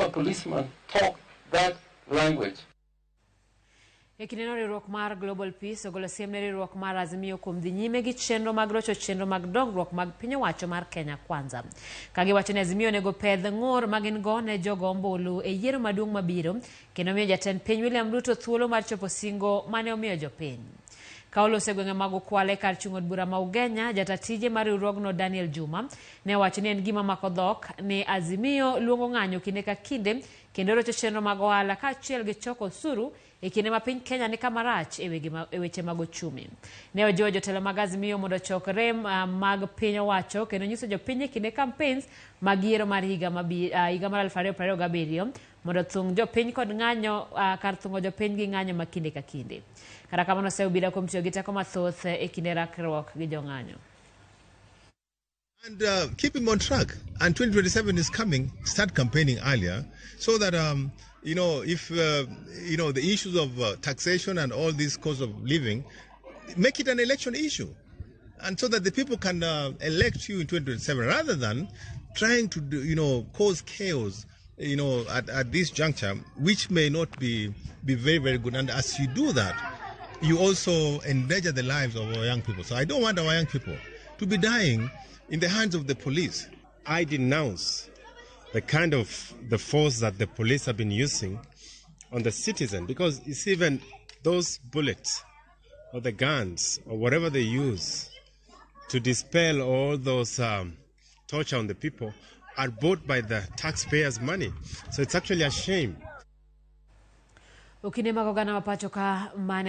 have a policeman talk that language. E kindeno riwruok mar Global Peace ogolo siem ne riwruok mar Azimio kuom dhi nyime gi chenro mag rocho chenro mag dongruok mag piny owacho mar Kenya Kwanza. Ka giwacho ni Azimio onego pedh ng'ur ma gin go ne jogo ombulu e yiero maduong' mabiro kendo miyo jatend piny William Ruto thuolo mar chopo singo mane omiyo jopiny. Ka oloso e gwenge mag Ukwale kar chung' od bura ma Ugenya, jata tije mar riwruogno Daniel Juma ne owacho ni en gima mako dhok ni Azimio luongo ng'anyo kinde ka kinde kendo rocho chenro mag ohala kaachiel gi choko osuru e kinde ma piny Kenya ni kama rach e e weche mag ochumi. Ne ojiwo jotelo mag Azimio mondo ochok rem mag piny owacho kendo nyiso jopiny e kinde campaigns mag yiero mar higa higa mar 2027 mondo othung jopiny kod ng'anyo kar thungo jopiny gi ng'anyo ma kinde ka kinde. Kata kamano oseyo obila kuom tiyo gi teko mathoth e kinde rakruok gi jong'anyo. And keep him on track. And 2027 is coming. Start campaigning earlier so that, if, the issues of taxation and all this cost of living, make it an election issue. And so that the people can elect you in 2027 rather than trying to, do, cause chaos, at this juncture, which may not be very, very good. And as you do that, you also endanger the lives of our young people. So I don't want our young people to be dying in the hands of the police. I denounce the kind of the force that the police have been using on the citizen, because it's even those bullets or the guns or whatever they use to dispel all those torture on the people are bought by the taxpayers' money. So it's actually a shame. Okinde mag oganda ma pacho ka mane